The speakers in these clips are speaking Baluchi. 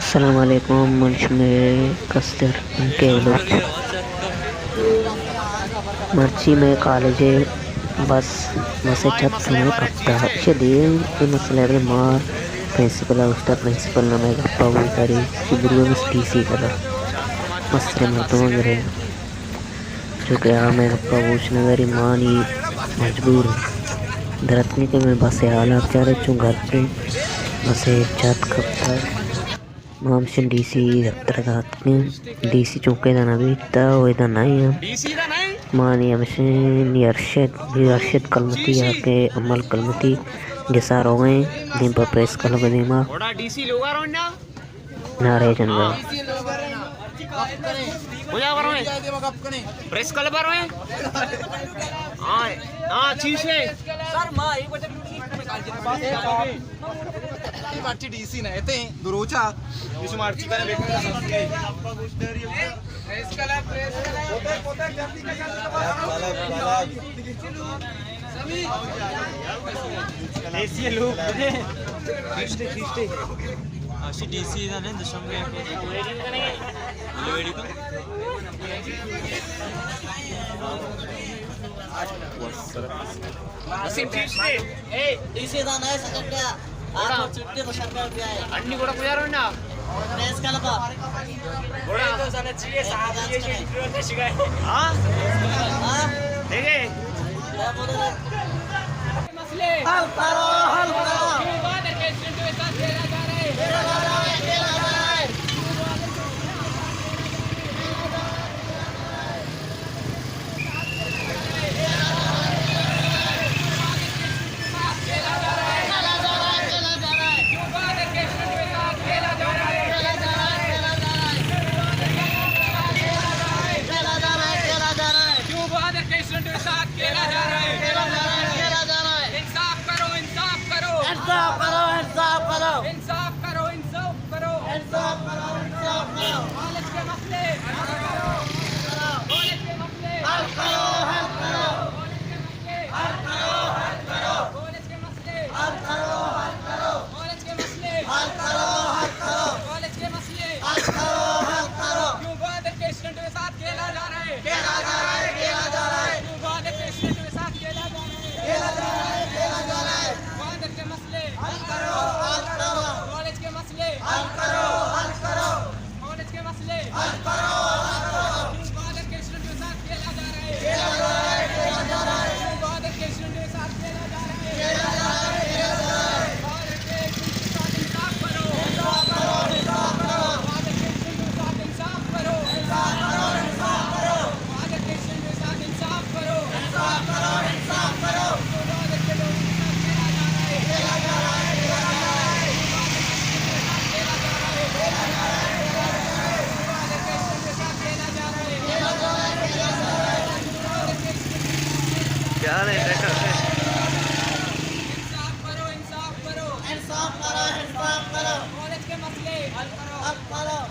السلام علیکم، من شمئے کستر ایم کے بلوچ۔ مرچی مئے کالج ءِ بس، بس ءِ چھت ہمے کپتہ۔ ایشی ءَ دیم اے مسئلہ ءَ بلے ما پرنسپل ءَ گوشتہ، پرنسپل نہ مئے گپ ءَ گوش داری، چہ برو بس ڈی سی کدہ مستریں مردماں گرے۔ چونکہ آ مئے گپ ءَ گوش نہ داری، ما نی مجبور ایں۔ دراتکیں کہ مئے بس ءِ حالات چارے چون گرک ایں، بس ءِ چھت کپتہ۔ ما ہمشن ڈی سی دفتر ءَ داتکیں۔ ڈی سی چونکہ ادا نہ بیتہ و ادا نہ ایں۔ ما نی ہمشن نی ارشد، نی ارشد کلمتی یا کہ امل کلمتی گسا روگیں دیم پہ پریس کلب ءِ دیما۔ نعرہ جنگ ءَ۔ کجا برو ایں؟ پریس کلب برو ایں؟ ہاں، ہاں، چیز ہے۔ سر، ما ایک بجے مرچی ڈی سی نہ اتیں، دروچا۔ اس مرچی کرے بیٹھے۔ Press club, press club. D C لوگ۔ اشی ڈی سی دا نہیں، دشمبے۔ وسیم ٹھیک ہے؟ اے، ڈی سی دا نہیں سکتا۔ آپ کو چھٹی تو سرکار بھی آئے۔ انی گوڑا کجا رونا؟ Press club. گوڑا۔ ہاں؟ ہاں؟ ٹھیک ہے۔ مسئلے حل کرو، حل کرو۔ کیوں بہادر کے اسٹوڈنٹ کے ساتھ کھیلا جا رہا ہے؟ کھیلا جا رہا ہے، کھیلا جا رہا ہے۔ کیوں بہادر کے اسٹوڈنٹ کے ساتھ کھیلا جا رہا ہے؟ کھیلا جا رہا ہے، کھیلا جا رہا ہے۔ انصاف کرو، انصاف کرو۔ انصاف کرو، انصاف کرو۔ انصاف کرو، انصاف کرو۔ انصاف کرو، انصاف کرو۔ کالج کے مسئلے حل کرو۔ کالج کے مسئلے حل کرو، حل کرو۔ کالج کے مسئلے حل کرو، حل کرو۔ کالج کے مسئلے حل کرو، حل کرو۔ کالج کے مسئلے حل کرو، حل کرو۔ کالج کے مسئلے حل کرو، حل کرو۔ کیوں بہادر کے اسٹوڈنٹ کے ساتھ کھیلا جا رہا ہے؟ کھیلا جا رہا ہے، کھیلا جا رہا ہے۔ کیوں بہادر کے اسٹوڈنٹ کے ساتھ کھیلا جا رہا ہے؟ کھیلا جا رہا ہے، کھیلا جا رہا ہے۔ بہادر کے مسئلے حل کرو، حل کرو۔ کالج کے مسئلے حل کرو، حل کرو۔ کالج کے مسئلے حل کرو، حل کرو۔ کیوں بہادر کے اسٹوڈنٹ کے ساتھ کھیلا جا رہا ہے؟ کھیلا جا رہا ہے، کھیلا جا رہا ہے۔ کیوں بہادر کے اسٹوڈنٹ کے ساتھ کھیلا جا رہا ہے؟ کھیلا جا رہا ہے، کھیلا جا رہا ہے۔ بہادر کے اسٹوڈنٹ کے ساتھ انصاف کرو۔ انصاف کرو، انصاف کرو۔ بہادر کے اسٹوڈنٹ کے ساتھ انصاف کرو۔ انصاف کرو، انصاف کرو۔ بہادر کے اسٹوڈنٹ کے ساتھ انصاف کرو۔ انصاف کرو، انصاف کرو۔ بہادر کے لوگوں کے ساتھ کھیلا جا رہا ہے۔ کھیلا جا رہا ہے، کھیلا جا رہا ہے۔ بہادر کے اسٹوڈنٹ کے ساتھ کھیلا جا رہا ہے۔ کھیلا جا رہا ہے، کھیلا جا رہا ہے۔ بہادر کے اسٹوڈنٹ کے ساتھ کھیلا جا رہا ہے۔ کیا نہیں دیکھا؟ انصاف کرو، انصاف کرو۔ انصاف کرو، انصاف کرو۔ کالج کے مسئلے حل کرو۔ حل کرو۔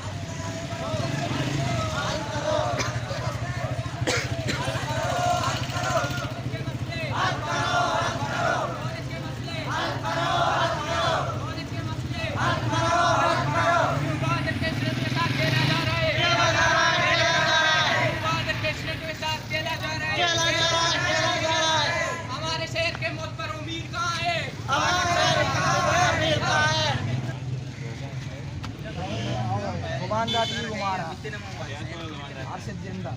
ہمارے شہر کے معتبر امیر کہاں ہے؟ زبان داتی ہمارا ارشد زندہ۔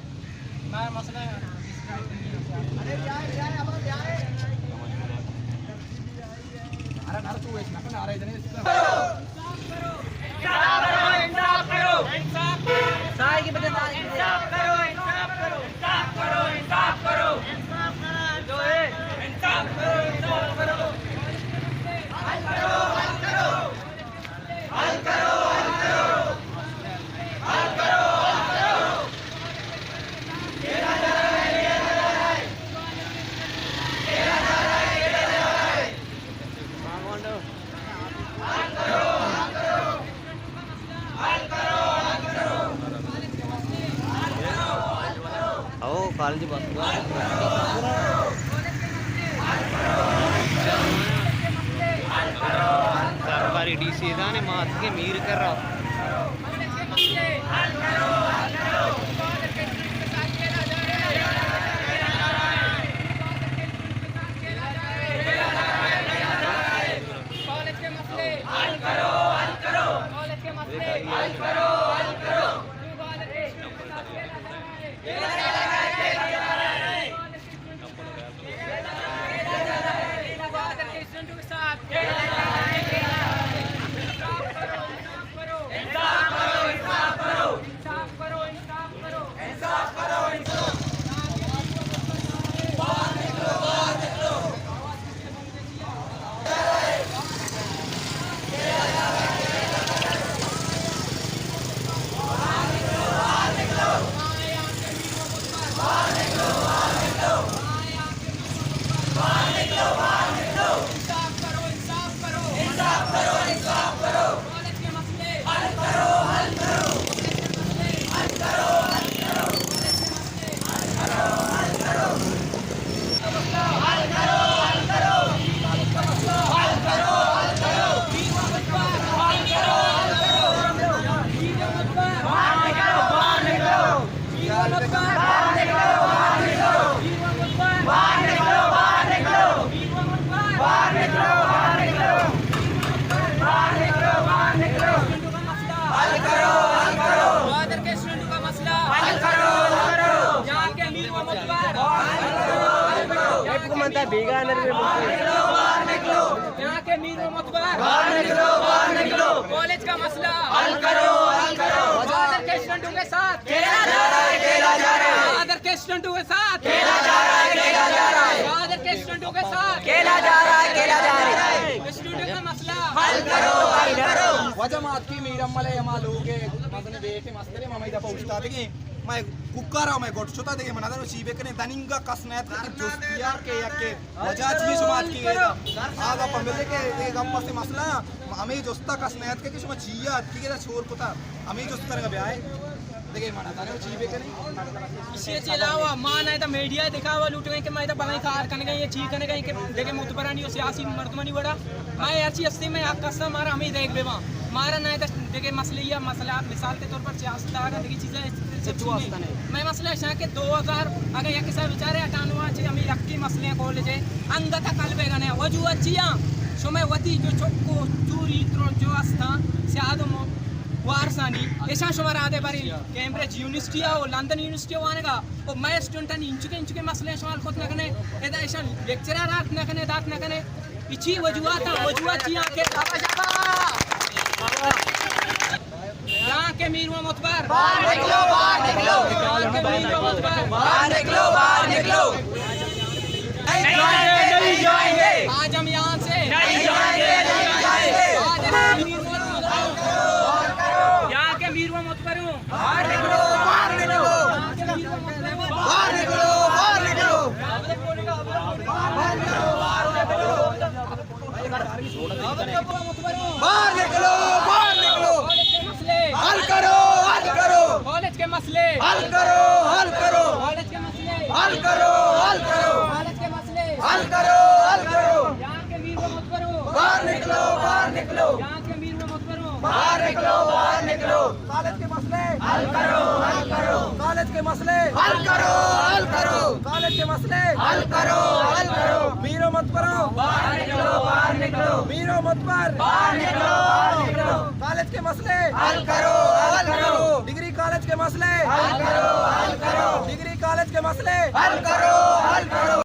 او کالج بس۔ سرکاری ڈی سیدان مات کے میر کر رہا۔ کالج کے مسئلے حل کرو، حل کرو۔ کالج کے مسئلے حل کرو، حل کرو۔ یہاں کے میر و متبر۔ باہر نکلو، باہر نکلو۔ کالج کا مسئلہ حل کرو، حل کرو۔ بہادر کے اسٹوڈنٹوں کے ساتھ کھیلا جا رہا ہے، کھیلا جا رہا ہے۔ بہادر کے اسٹوڈنٹوں کے ساتھ کھیلا جا رہا ہے، کھیلا جا رہا ہے۔ بہادر کے اسٹوڈنٹوں کے ساتھ کھیلا جا رہا ہے، کھیلا جا رہا ہے۔ اسٹوڈنٹوں کا مسئلہ حل کرو، حل کرو۔ واجہ مات کی میر امل ہے، ہما لوگ ہے، مزن بیٹے مسترے، ہمیں دفعہ استاد کے، میں ککارا، میں گوٹ شتا دے، من ندارو چی بکنے، دننگا کس نیت کہ جست بیار کہ یک واجہ چی شما اتکی گئے؟ آگا پہ ملے کہ اے گپ است مسئلہ، ہمیں جستا کس نیت کہ شما چیا اتکی گئے شور کتا، ہمیں جست کنگا بیائے۔ دگہ منا تانے چی بکنے؟ اسی چی علاوہ ما نہ تا میڈیا دکھاوا لوٹگے کہ میں تا بلائیں کار کنگے، یہ چی کنگے کہ دگہ متبرانی و سیاسی مردمانی وڑا۔ میں ہرچی ہستی میں حق ہستا، مارا ہمیں دیکھ بیوا۔ مارا نہ تا دگہ مسئلہ یا مسئلہ، مثال کے طور پر سیاست آگا دگہ چیزیں سچو ہستا نہیں۔ میں مسئلہ ایسا کہ دو ہزار، اگر یک حساب بیچارے اٹھانوے چی ہمیں یکی مسئلے ہیں کالج ہے، انگتا کل بیگنے، وجوہ چیا؟ شما وتی جو چکو چوری ترو جو ہستا، سیاد و مو-، وارسانی، ایشان شما رادے بری، کیمبرج یونیورسٹی آ و لندن یونیورسٹی آ وانگا، و میں اسٹوڈنٹانی انچکے انچکے مسئلے شما حل کت نہ کنے، ادا ایشان لیکچرر آت نہ کنے، دات نہ کنے، اچی وجوہات، وجوہات چی آ کہ یہاں کے میر و متبر۔ باہر نکلو، باہر نکلو۔ یہاں کے میر و متبر۔ باہر نکلو، باہر نکلو۔ نہیں جائیں گے، نہیں جائیں گے۔ آج ہم یہاں سے نہیں جائیں گے، نہیں جائیں گے۔ آج ہم یہاں کے میر و متبروں۔ باہر نکلو، باہر نکلو۔ باہر نکلو، باہر نکلو۔ باہر نکلو، باہر نکلو۔ حل کرو، حل کرو۔ کالج کے مسئلے۔ حل کرو، حل کرو۔ کالج کے مسئلے۔ حل کرو، حل کرو۔ کالج کے مسئلے۔ حل کرو، حل کرو۔ یہاں کے میر و متبروں۔ باہر نکلو، باہر نکلو۔ یہاں کے میر و متبروں۔ باہر نکلو، باہر نکلو۔ کالج کے مسئلے حل کرو، حل کرو۔ کالج کے مسئلے حل کرو، حل کرو۔ کالج کے مسئلے حل کرو، حل کرو۔ میر و متبرو باہر نکلو، باہر نکلو۔ میر و متبر باہر نکلو، باہر نکلو۔ کالج کے مسئلے حل کرو، حل کرو۔ ڈگری کالج کے مسئلے حل کرو، حل کرو۔ ڈگری کالج کے مسئلے حل کرو، حل کرو۔